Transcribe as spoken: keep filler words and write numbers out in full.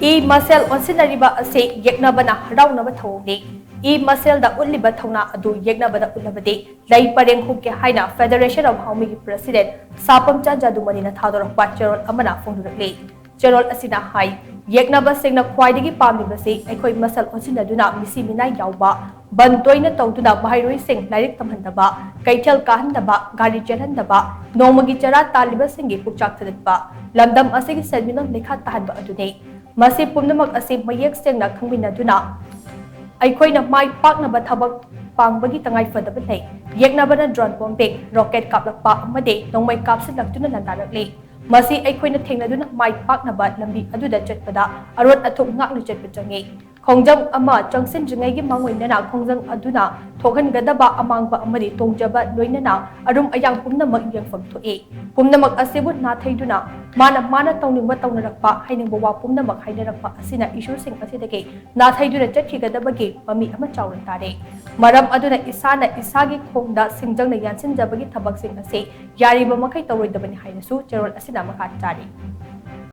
E ꯃꯁꯦꯜ ꯑꯣꯟꯁꯤꯟꯅꯔꯤꯕ ꯑꯁꯤ ꯌꯦꯛꯅꯕꯅ ꯍꯔꯥꯎꯅꯕ ꯊꯧꯑꯣꯡꯅꯤ꯫ E ꯃꯁꯦꯜꯗ ꯎꯠꯂꯤꯕ ꯊꯧꯅꯥ ꯑꯗꯨ ꯌꯦꯛꯅꯕꯗ ꯎꯠꯂꯕꯗꯤ ꯂꯩ ꯄꯔꯦꯡ ꯍꯨꯛꯀꯦ ꯍꯥꯏꯅ Federation of Haomyiꯒꯤ President ꯁꯥꯄꯝꯆꯥ ꯖꯥꯗꯨꯃꯅꯤꯅ ꯊꯥꯗꯣꯔꯛꯄ ꯆꯦꯔꯣꯜ ꯑꯃꯅ ꯐꯣꯡꯗꯣꯔꯛꯂꯤ꯫ ꯆꯦꯔꯣꯜ ꯑꯁꯤꯅ ꯍꯥꯏ, ꯌꯦꯛꯅꯕꯁꯤꯡꯅ ꯈ꯭ꯋꯥꯏꯗꯒꯤ ꯄꯥꯝꯂꯤꯕꯁꯤ ꯑꯩꯈꯣꯏ ꯃꯁꯦꯜ ꯑꯣꯟꯁꯤꯟꯅꯗꯨꯅ ꯃꯤꯁꯤ ꯃꯤꯅꯥꯏ ꯌꯥꯎꯕ, ꯕꯟ ꯇꯣꯏꯅ ꯇꯧꯗꯨꯅ ꯃꯍꯩꯔꯣꯏꯁꯤꯡ ꯂꯥꯏꯔꯤꯛ ꯇꯝꯍꯟꯗꯕ, ꯀꯩꯊꯦꯜ ꯀꯥꯍꯟꯗꯕ, ꯒꯥꯔꯤ ꯆꯦꯜꯍꯟꯗꯕ, ꯅꯣꯡꯃꯒꯤ ꯆꯔꯥ ꯇꯥꯜꯂꯤꯕꯁꯤꯡꯒꯤ ꯄꯨꯛꯆꯥꯛ ꯊꯗꯠꯄ, ꯂꯝꯗꯝ ꯑꯁꯤꯒꯤ ꯁꯦꯟꯃꯤꯠꯂꯣꯟ ꯂꯩꯈꯥ ꯇꯥꯍꯟꯕ ꯑꯗꯨꯅꯤ꯫ ꯃꯁꯤ ꯄꯨꯝꯅꯃꯛ ꯑꯁꯤ ꯃꯌꯦꯛ ꯁꯦꯡꯅ ꯈꯪꯃꯤꯟꯅꯗꯨꯅ ꯑꯩꯈꯣꯏꯅ ꯃꯥꯏ ꯄꯥꯛꯅꯕ ꯊꯕꯛ ꯄꯥꯡꯕꯒꯤ ꯇꯉꯥꯏ ꯐꯗꯕ ꯂꯩ꯫ ꯌꯦꯛꯅꯕꯅ drone bombing, rocket ꯀꯥꯞꯂꯛꯄ ꯑꯃꯗꯤ ꯅꯣꯡꯃꯩ ꯀꯥꯞꯁꯤꯜꯂꯛꯇꯨꯅ ꯂꯥꯟꯗꯥꯔꯛꯂꯤ꯫ ꯃꯁꯤ ꯑꯩꯈꯣꯏꯅ ꯊꯦꯡꯅꯗꯨꯅ ꯃꯥꯏ ꯄꯥꯛꯅꯕ ꯂꯝꯕꯤ ꯑꯗꯨꯗ ꯆꯠꯄꯗ ꯑꯔꯣꯠ ꯑꯊꯨꯞ ꯉꯥꯛꯅ ꯆꯠꯄ ꯆꯪꯏ꯫ ꯈꯣꯡꯖꯪ ꯑꯃ ꯆꯪꯁꯤꯟꯗ꯭ꯔꯤꯉꯩꯒꯤ ꯃꯥꯡꯑꯣꯏꯅꯅ ꯈꯣꯡꯖꯪ ꯑꯗꯨꯅ ꯊꯣꯛꯍꯟꯒꯗꯕ ꯑꯃꯥꯡꯕ ꯑꯃꯗꯤ ꯇꯣꯡꯖꯕ ꯂꯣꯏꯅꯅ ꯑꯔꯨꯝ ꯑꯌꯥꯡ ꯄꯨꯝꯅꯃꯛ ꯌꯦꯡꯐꯝ ꯊꯣꯛꯏ꯫ ꯄꯨꯝꯅꯃꯛ ꯑꯁꯤꯕꯨ ꯅꯥꯊꯩꯗꯨꯅ ꯃꯥꯅ ꯃꯥꯅ ꯇꯧꯅꯤꯡꯕ ꯇꯧꯅꯔꯛꯄ, ꯍꯥꯏꯅꯤꯡꯕ ꯋꯥ ꯄꯨꯝꯅꯃꯛ ꯍꯥꯏꯅꯔꯛꯄ ꯑꯁꯤꯅ ꯏꯁꯨꯁꯤꯡ ꯑꯁꯤꯗꯒꯤ ꯅꯥꯊꯩꯗꯨꯅ ꯆꯠꯈꯤꯒꯗꯕꯒꯤ ꯃꯃꯤ ꯑꯃ ꯆꯥꯎꯅ ꯇꯥꯔꯦ꯫ ꯃꯔꯝ ꯑꯗꯨꯅ ꯏꯁꯥꯅ ꯏꯁꯥꯒꯤ ꯈꯣꯡꯗ ꯁꯤꯡꯖꯪꯅ ꯌꯥꯟꯁꯤꯟꯖꯕꯒꯤ ꯊꯕꯛꯁꯤꯡ ꯑꯁꯤ ꯌꯥꯔꯤꯕ ꯃꯈꯩ ꯇꯧꯔꯣꯏꯗꯕꯅꯤ ꯍꯥꯏꯅꯁꯨ ꯆꯦꯔꯣꯜ ꯑꯁꯤꯅ ꯃꯈꯥ ꯇꯥꯔꯤ꯫